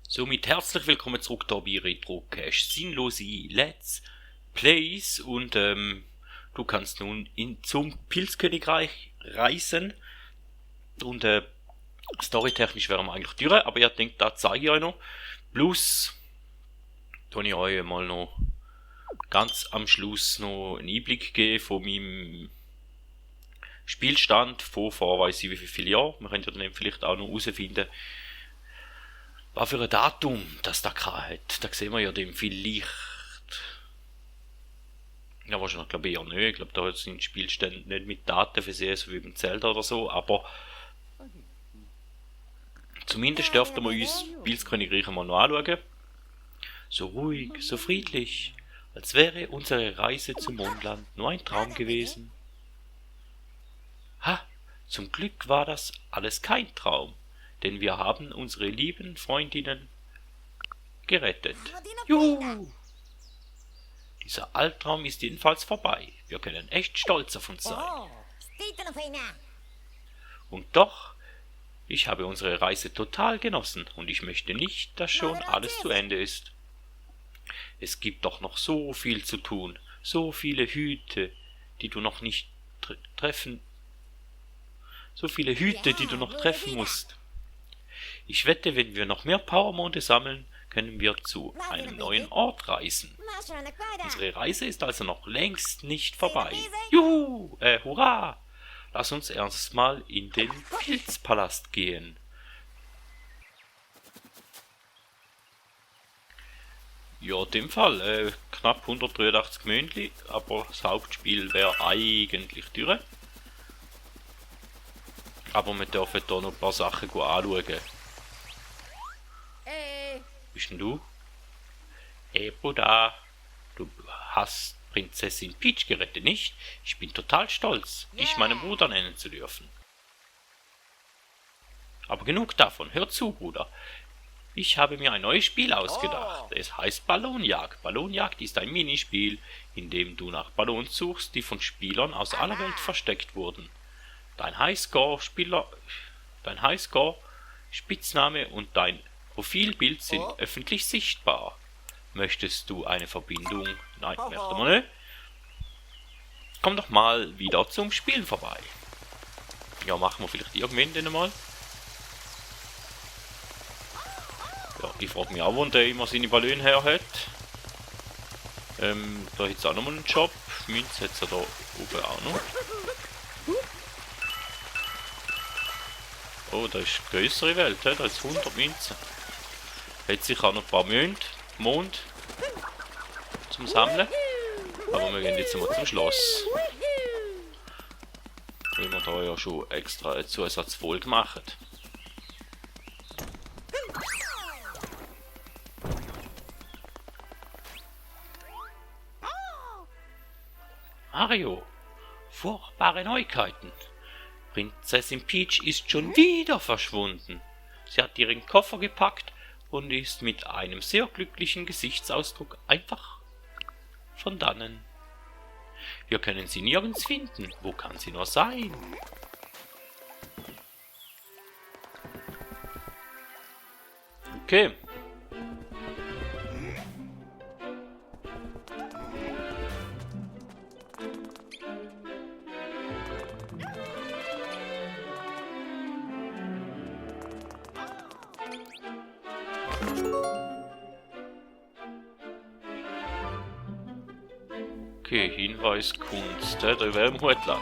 Somit herzlich willkommen zurück hier bei Retrocache Sinnlose Let's Plays und du kannst nun zum Pilzkönigreich reisen und storytechnisch wären wir eigentlich durch, aber ihr denkt, da zeige ich euch noch. Plus tue ich euch mal noch ganz am Schluss noch einen Einblick geben von meinem Spielstand von vor weiss ich wie viele Jahren. Wir können ja dann vielleicht auch noch herausfinden, was für ein Datum das da hat. Da sehen wir ja dem vielleicht. Ja, wahrscheinlich glaube ich eher nicht. Ich glaube, da sind Spielstände nicht mit Daten versehen, so wie beim Zelda oder so, aber zumindest dürften wir uns Pilzkönigreich mal noch anschauen. So ruhig, so friedlich, als wäre unsere Reise zum Mondland nur ein Traum gewesen. Ha, zum Glück war das alles kein Traum, denn wir haben unsere lieben Freundinnen gerettet. Juhu! Dieser Albtraum ist jedenfalls vorbei. Wir können echt stolz auf uns sein. Und doch, ich habe unsere Reise total genossen und ich möchte nicht, dass schon alles zu Ende ist. Es gibt doch noch so viel zu tun, so viele Hüte, die du noch nicht treffen musst. Ich wette, wenn wir noch mehr Powermonde sammeln, können wir zu einem neuen Ort reisen. Unsere Reise ist also noch längst nicht vorbei. Juhu! Hurra! Lass uns erstmal in den Pilzpalast gehen. Ja, in dem Fall knapp 183 Münzli, aber das Hauptspiel wäre eigentlich durch. Aber wir dürfen hier noch ein paar Sachen anschauen. Bist denn du? Hey Bruder, du hast Prinzessin Peach gerettet, nicht? Ich bin total stolz, dich meinen Bruder nennen zu dürfen. Aber genug davon, hör zu, Bruder. Ich habe mir ein neues Spiel ausgedacht. Es heißt Ballonjagd. Ballonjagd ist ein Minispiel, in dem du nach Ballons suchst, die von Spielern aus aller Welt versteckt wurden. Dein Highscore, Spitzname und dein Profilbild sind öffentlich sichtbar. Möchtest du eine Verbindung? Nein, möchte man nicht. Komm doch mal wieder zum Spielen vorbei. Ja, machen wir vielleicht irgendwann denn mal. Ja, ich frage mich auch, wo der immer seine Ballone her hat. Da hat es auch nochmal einen Job. Münz hat es ja da oben auch noch. Oh, da ist eine größere Welt, da ist 100 Münzen. Hat sicher auch noch ein paar Mond zum Sammeln. Aber wir gehen jetzt mal zum Schloss. Weil wir da ja schon extra eine Zusatzfolge gemacht. Mario, furchtbare Neuigkeiten. Prinzessin Peach ist schon wieder verschwunden. Sie hat ihren Koffer gepackt und ist mit einem sehr glücklichen Gesichtsausdruck einfach von dannen. Wir können sie nirgends finden. Wo kann sie nur sein? Okay. Okay, Hinweis Kunst, da wäre im Hutland.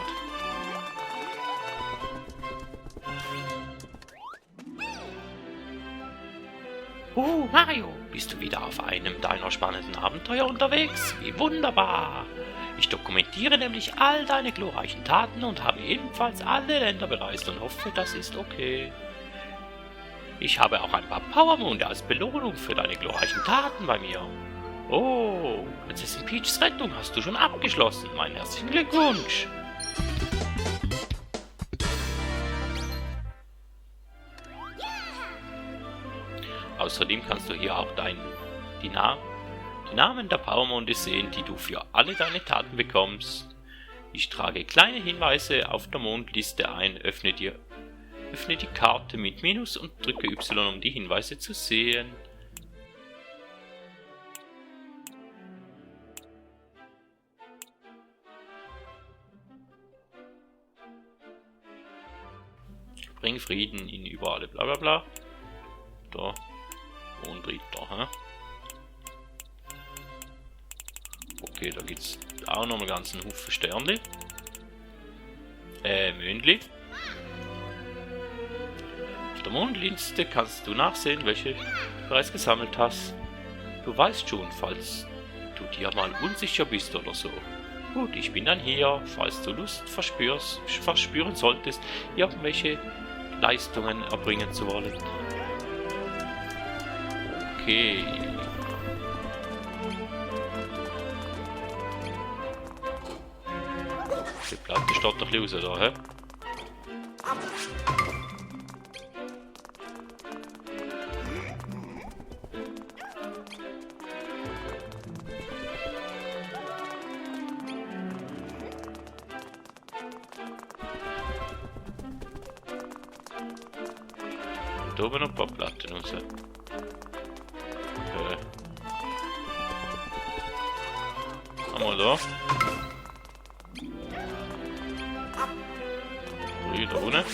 Mario, bist du wieder auf einem deiner spannenden Abenteuer unterwegs? Wie wunderbar! Ich dokumentiere nämlich all deine glorreichen Taten und habe ebenfalls alle Länder bereist und hoffe, das ist okay. Ich habe auch ein paar Powermonde als Belohnung für deine glorreichen Taten bei mir. Oh, Prinzessin Peachs Rettung hast du schon abgeschlossen. Meinen herzlichen Glückwunsch. Außerdem kannst du hier auch die Namen der Powermonde sehen, die du für alle deine Taten bekommst. Ich trage kleine Hinweise auf der Mondliste ein, öffne die Karte mit Minus und drücke Y, um die Hinweise zu sehen. bring Frieden in überall, bla bla bla. Da. Und Ritter, hä? Okay, da gibt es auch noch einen ganzen Haufen Sternli. Mündli. Auf der Mondliste kannst du nachsehen, welche du bereits gesammelt hast. Du weißt schon, falls du dir mal unsicher bist oder so. Gut, ich bin dann hier, falls du Lust verspüren solltest, irgendwelche Leistungen erbringen zu wollen. Okay. Die Platte steht doch ein bisschen raus, da, hä? Da oben noch ein paar Platten raus. Einmal da. Hier da unten.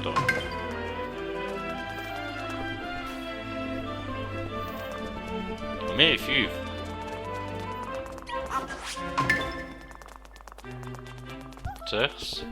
Da. Mehr, 5. Sechs.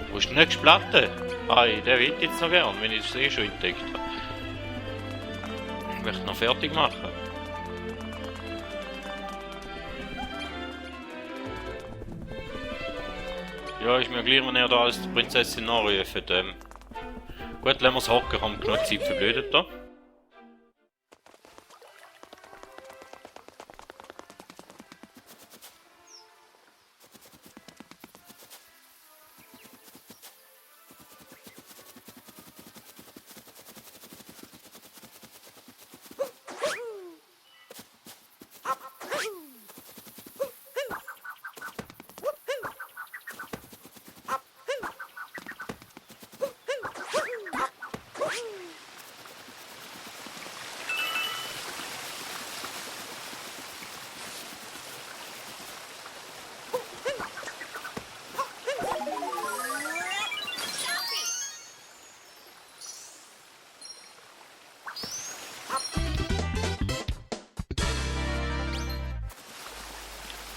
Wo ist die nächste Platte? Ei, der will jetzt noch gern, wenn ich es eh schon entdeckt habe. Ich möchte noch fertig machen. Ja, ist mir gleich mal näher da als die Prinzessin anrufen. Gut, lassen wir es hocken, haben genug Zeit verblödet da.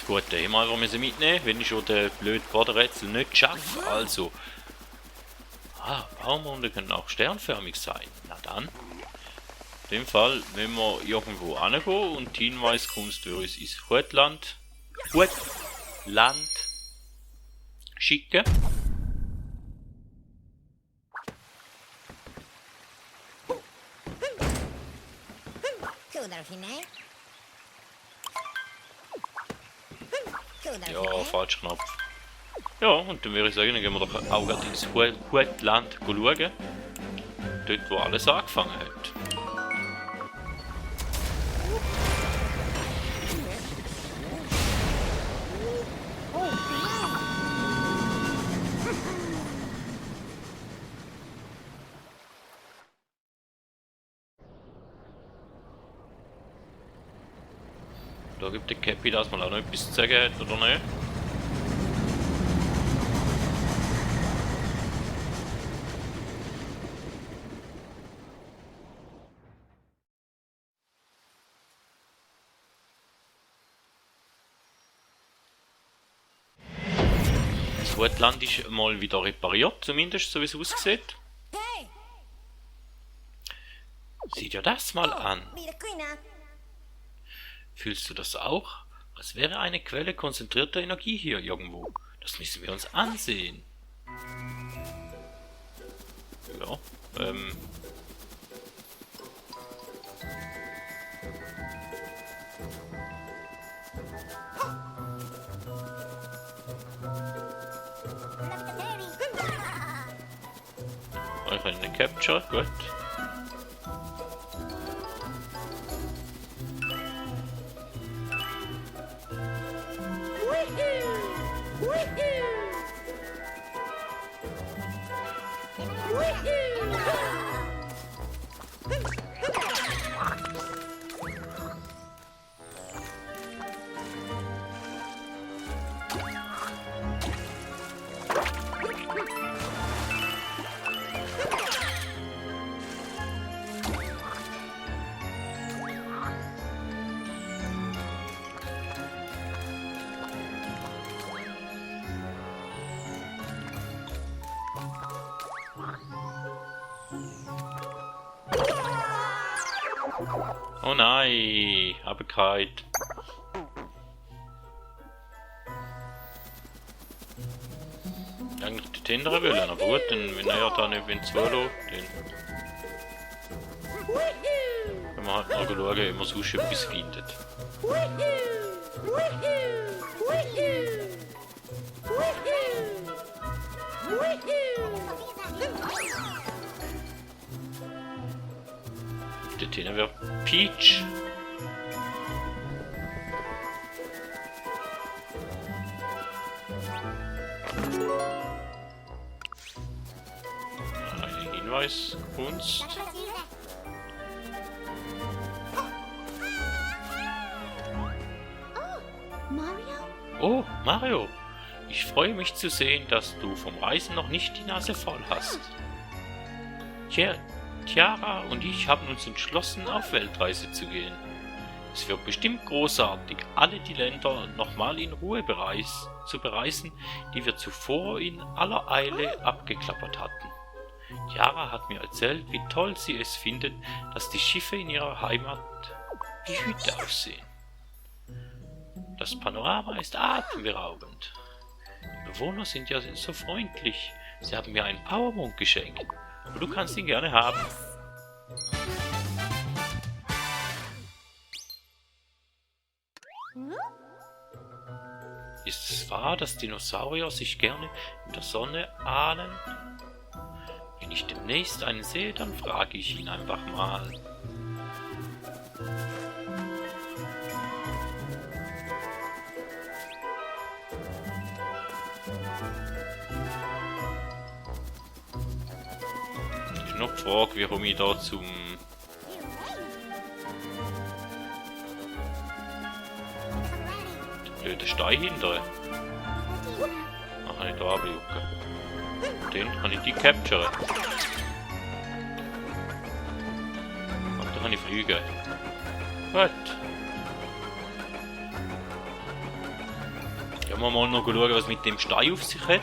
Gut, den mal müssen mitnehmen, wenn ich schon den blöden Bodenrätsel nicht schaffe. Also. Baumrunde können auch sternförmig sein. Na dann. In dem Fall, wenn wir irgendwo hingehen und die Hinweiskunst für uns ins Hutland schicken. Ja, falsch Knopf. Ja, und dann würde ich sagen, dann gehen wir doch auch gerade ins Hutland schauen. Dort, wo alles angefangen hat. Da gibt der Cappy das mal auch noch etwas zu sagen hat, oder nicht? Das Hutland ist mal wieder repariert, zumindest so wie es aussieht. Sieh dir das mal an. Fühlst du das auch? Es wäre eine Quelle konzentrierter Energie hier irgendwo. Das müssen wir uns ansehen. Ja, eine Capture, gut. Oh nein, habe kein. Eigentlich die Tinder wollen, aber gut, dann, wenn er dann nicht ins Volo, dann können wir halt mal schauen, wie man sonst etwas findet. Dort hinten wäre Peach. Eine Hinweiskunst. Oh, Mario! Ich freue mich zu sehen, dass du vom Reisen noch nicht die Nase voll hast. Tiara und ich haben uns entschlossen, auf Weltreise zu gehen. Es wird bestimmt großartig, alle die Länder nochmal in Ruhe zu bereisen, die wir zuvor in aller Eile abgeklappert hatten. Tiara hat mir erzählt, wie toll sie es findet, dass die Schiffe in ihrer Heimat wie Hüte aussehen. Das Panorama ist atemberaubend. Die Bewohner sind ja so freundlich. Sie haben mir einen Powermond geschenkt. Aber du kannst ihn gerne haben. Ist es wahr, dass Dinosaurier sich gerne in der Sonne ahnen? Wenn ich demnächst einen sehe, dann frage ich ihn einfach mal. Noch die Frage, wie komme ich da zum blöden Stein hinter? Ach, kann ich da runterjucken. Den kann ich die capturen. Ach, da kann ich fliegen. Gut. Gehen wir mal noch schauen, was mit dem Stein auf sich hat.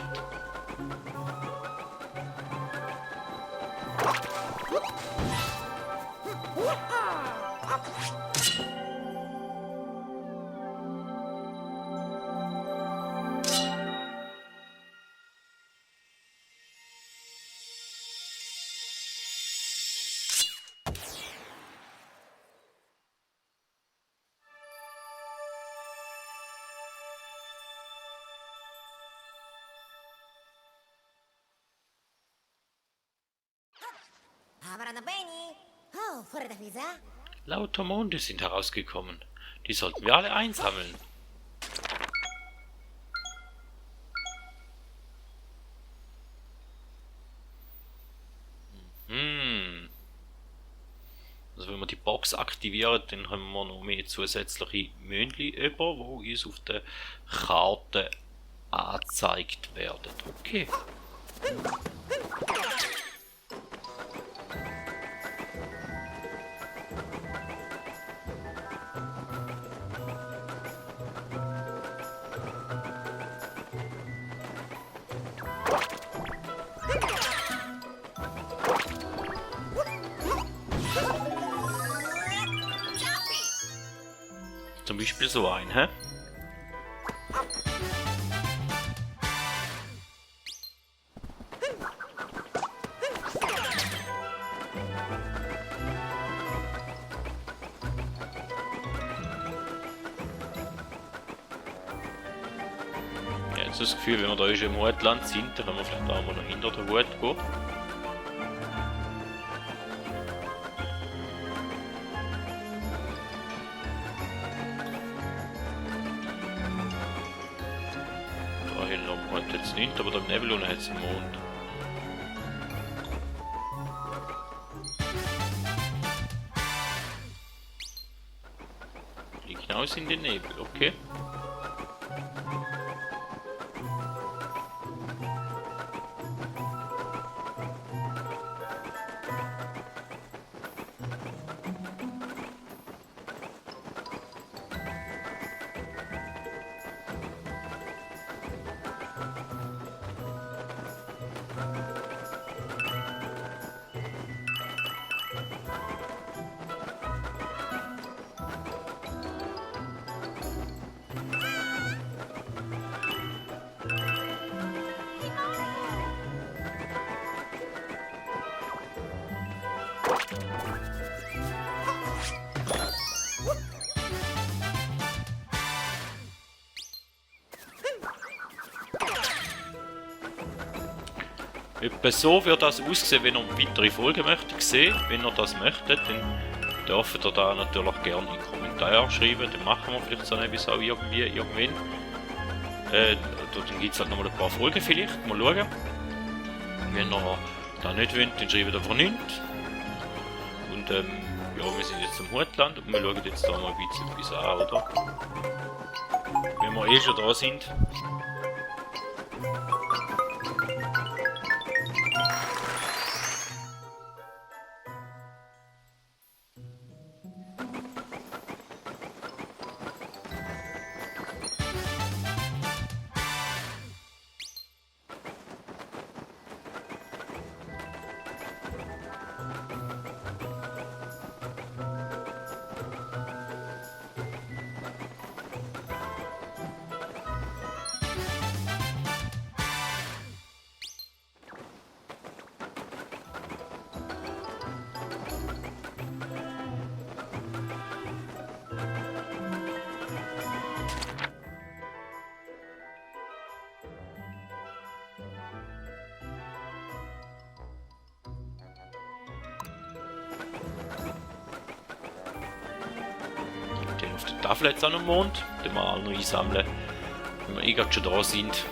Lauter Monde sind herausgekommen. Die sollten wir alle einsammeln. Also wenn wir die Box aktivieren, dann haben wir noch mehr zusätzliche Mündli über, die uns auf der Karte angezeigt werden. Okay. Zum Beispiel so ein, hä? So das Gefühl, wenn wir da schon im Hutland sind, dann können wir vielleicht auch mal noch hinter den Hut gehen. Da hinten am Hut jetzt nicht, aber da im Nebel unten hat es einen Mond. Hinaus in den Nebel, okay. Etwa so wird das aussehen, wenn ihr weitere Folgen möchtet sehen. Wenn ihr das möchtet, dann dürft ihr da natürlich gerne in die Kommentare schreiben. Dann machen wir vielleicht so etwas auch irgendwann. Dann gibt es halt nochmal ein paar Folgen vielleicht. Mal schauen. Wenn ihr das nicht wollt, dann schreibt einfach nichts. Und ja, wir sind jetzt im Hutland und wir schauen jetzt da mal ein bisschen etwas an, oder? Wenn wir eh schon da sind. Auf der Tafel jetzt auch noch Mond, den wir auch noch einsammeln, wenn wir eh gerade schon da sind.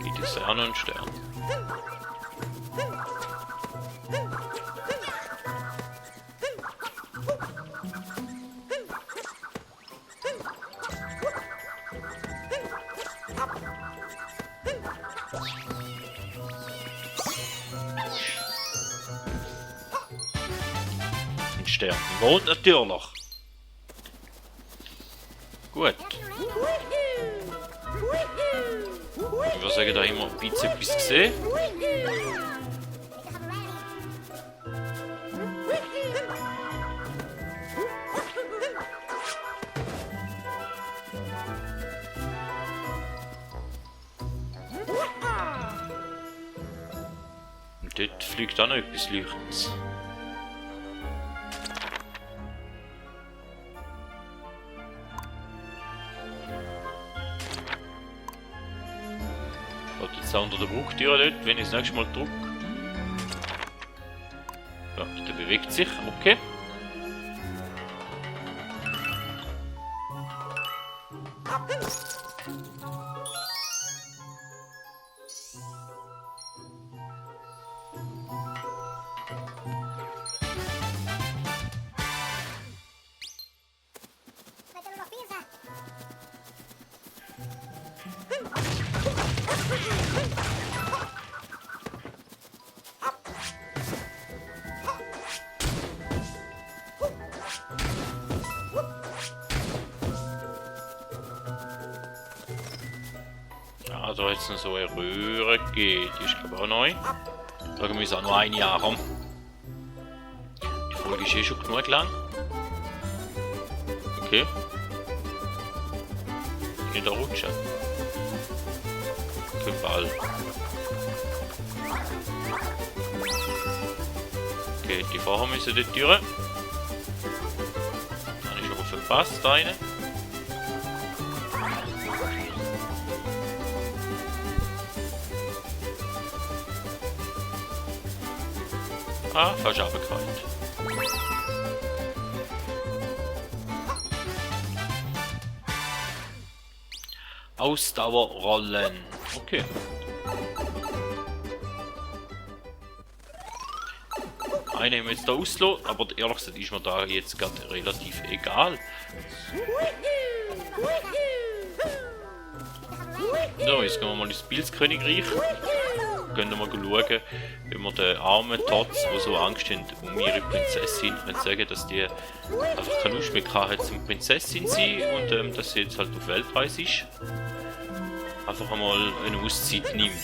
Gibt es auch noch einen Stern? Ein Stern. Rot natürlich. Gut. Ich würde sagen, da haben wir ein bisschen etwas gesehen. Und dort fliegt auch noch etwas Leuchtendes. Jetzt auch unter der Bruchtür dort, wenn ich das nächste Mal drücke. Ja, der bewegt sich, okay. Also jetzt noch so eine Röhre geht, die ist glaube ich auch neu. Da müssen wir auch noch eine haben. Folge ist eh schon genug lang. Okay. Nicht da rutschen. Kein Ball. Okay, die vorher müssen dort durch. Habe ich aber verpasst, da eine. Ah, falsch abgefallen. Ausdauerrollen. Okay. Eine haben wir jetzt da auslassen, aber ehrlich gesagt ist mir da jetzt gerade relativ egal. So, jetzt gehen wir mal ins Pilzkönigreich. Gehen wir mal schauen, wie wir den armen Tots, der so Angst haben um ihre Prinzessin, können sagen, dass die einfach keine Lust mehr hat zum Prinzessin sein und dass sie jetzt halt auf Weltreise ist. Einfach einmal eine Auszeit nimmt.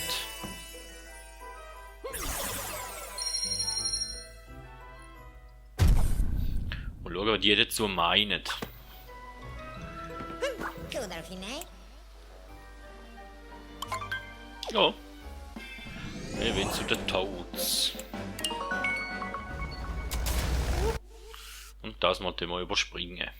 Und schauen, was die dazu meinen. Ja. Wir wollen zu den Toads. Und das mal überspringen.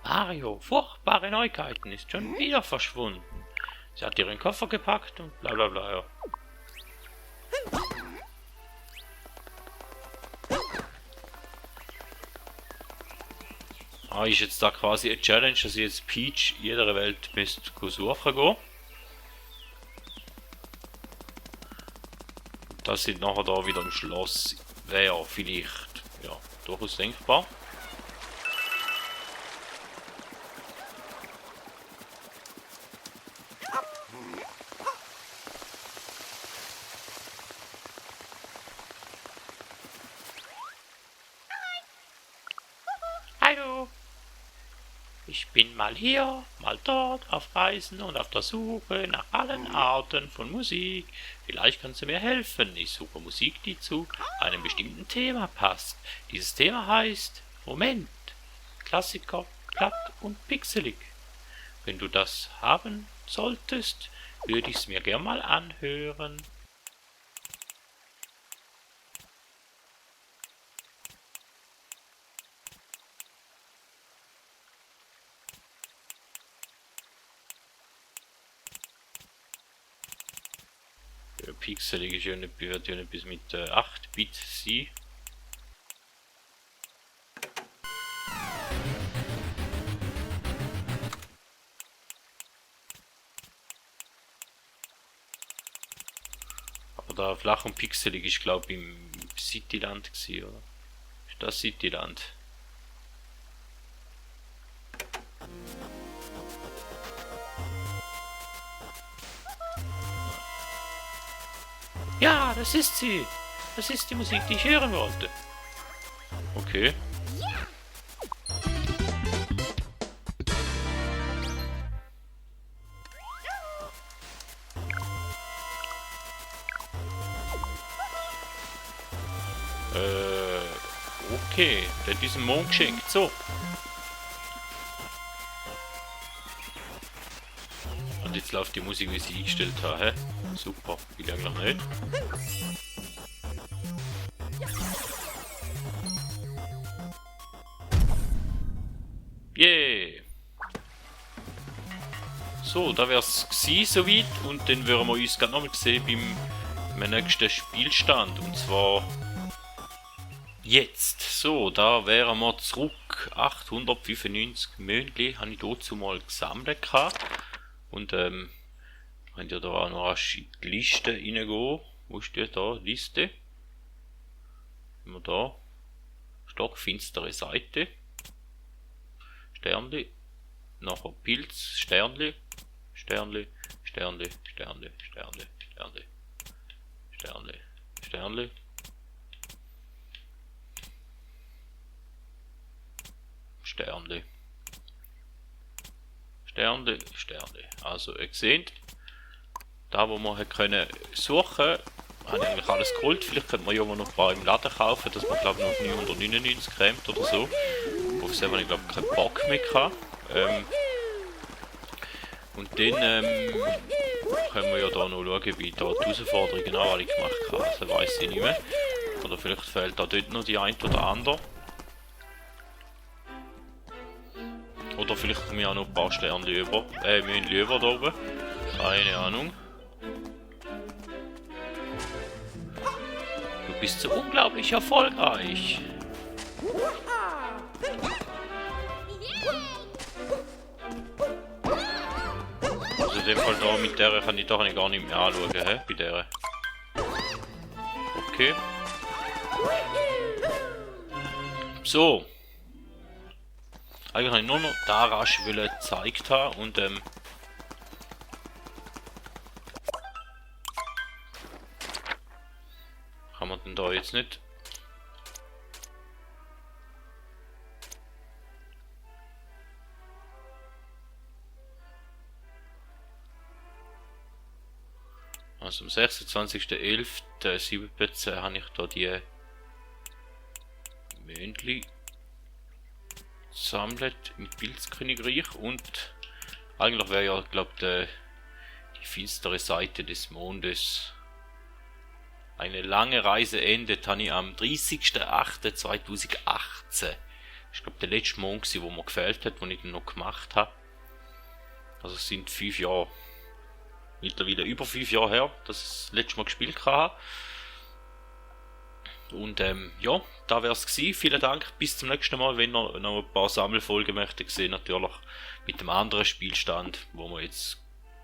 Mario, furchtbare Neuigkeiten, ist schon wieder verschwunden. Sie hat ihren Koffer gepackt und bla bla bla, ja. Ah, ist jetzt da quasi eine Challenge, dass ich jetzt Peach in jeder Welt müsste suchen gehen. Dass sie nachher da wieder im Schloss wäre, vielleicht, ja, durchaus denkbar. Hallo! Ich bin mal hier, mal dort, auf Reisen und auf der Suche nach allen Arten von Musik. Vielleicht kannst du mir helfen. Ich suche Musik, die zu einem bestimmten Thema passt. Dieses Thema heißt Moment, Klassiker, platt und pixelig. Wenn du das haben solltest, würde ich es mir gern mal anhören. Pixelig ist ja nicht, wird ja nicht bis mit 8-Bit sein. Aber da flach und pixelig ist, glaube ich, im Cityland gewesen, oder? Ist das Cityland? Ja, das ist sie. Das ist die Musik, die ich hören wollte. Okay. Okay. Der hat diesen Mond geschenkt. So. Und jetzt läuft die Musik, wie ich sie eingestellt habe. Super, wie lange noch nicht? Yeah! So, da wäre es soweit und dann würden wir uns gerade nochmal sehen beim nächsten Spielstand. Und zwar jetzt. So, da wären wir zurück. 895 Mönchli habe ich dazu mal gesammelt gehabt. Und Könnt ihr da auch noch in die Liste reingehen. Wo steht da? Liste. Immer da. Stockfinstere Seite. Sternli. Nachher Pilz. Sternli. Sternli. Sternli. Sternli. Sternli. Sternli. Sternli. Sternli. Sternli. Sternli. Sternli. Also ihr seht, da wo wir können suchen, habe ich eigentlich alles geholt. Vielleicht könnte man ja noch ein paar im Laden kaufen, dass man glaube ich noch 999 kriegt oder so. Auf das habe ich glaube keinen Bock mehr gehabt. Und dann können wir ja da noch schauen, wie da die Herausforderungen auch alle gemacht haben. Also weiss ich nicht mehr. Oder vielleicht fehlt da dort noch die ein oder andere. Oder vielleicht kommen wir auch noch ein paar Sterne über. Mühen über da oben. Keine Ahnung. Du bist so unglaublich erfolgreich. Also in dem Fall da mit der kann ich doch gar nicht mehr anschauen, hä? Bei der. Okay. So. Eigentlich habe ich nur noch Darash gezeigt haben und kann man denn da jetzt nicht? Also am 26.11.17 habe ich da die Männchen gesammelt mit Pilzkönigreich und eigentlich wäre ja, glaube die finstere Seite des Mondes. Eine lange Reise endet, habe ich am 30.08.2018. Ich glaube der letzte Mond, wo mir gefällt hat, den ich dann noch gemacht habe. Also es sind 5 Jahre. Mittlerweile über 5 Jahre her, dass ich das letzte Mal gespielt habe. Und ja, da wäre es gewesen. Vielen Dank, bis zum nächsten Mal. Wenn ihr noch ein paar Sammelfolgen möchtet sehen, natürlich mit dem anderen Spielstand, wo wir jetzt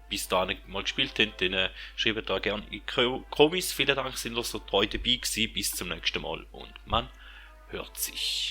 bis dahin mal gespielt haben, dann schreibt da gerne in Kommis. Vielen Dank, sind ihr so treu dabei gewesen. Bis zum nächsten Mal und man hört sich.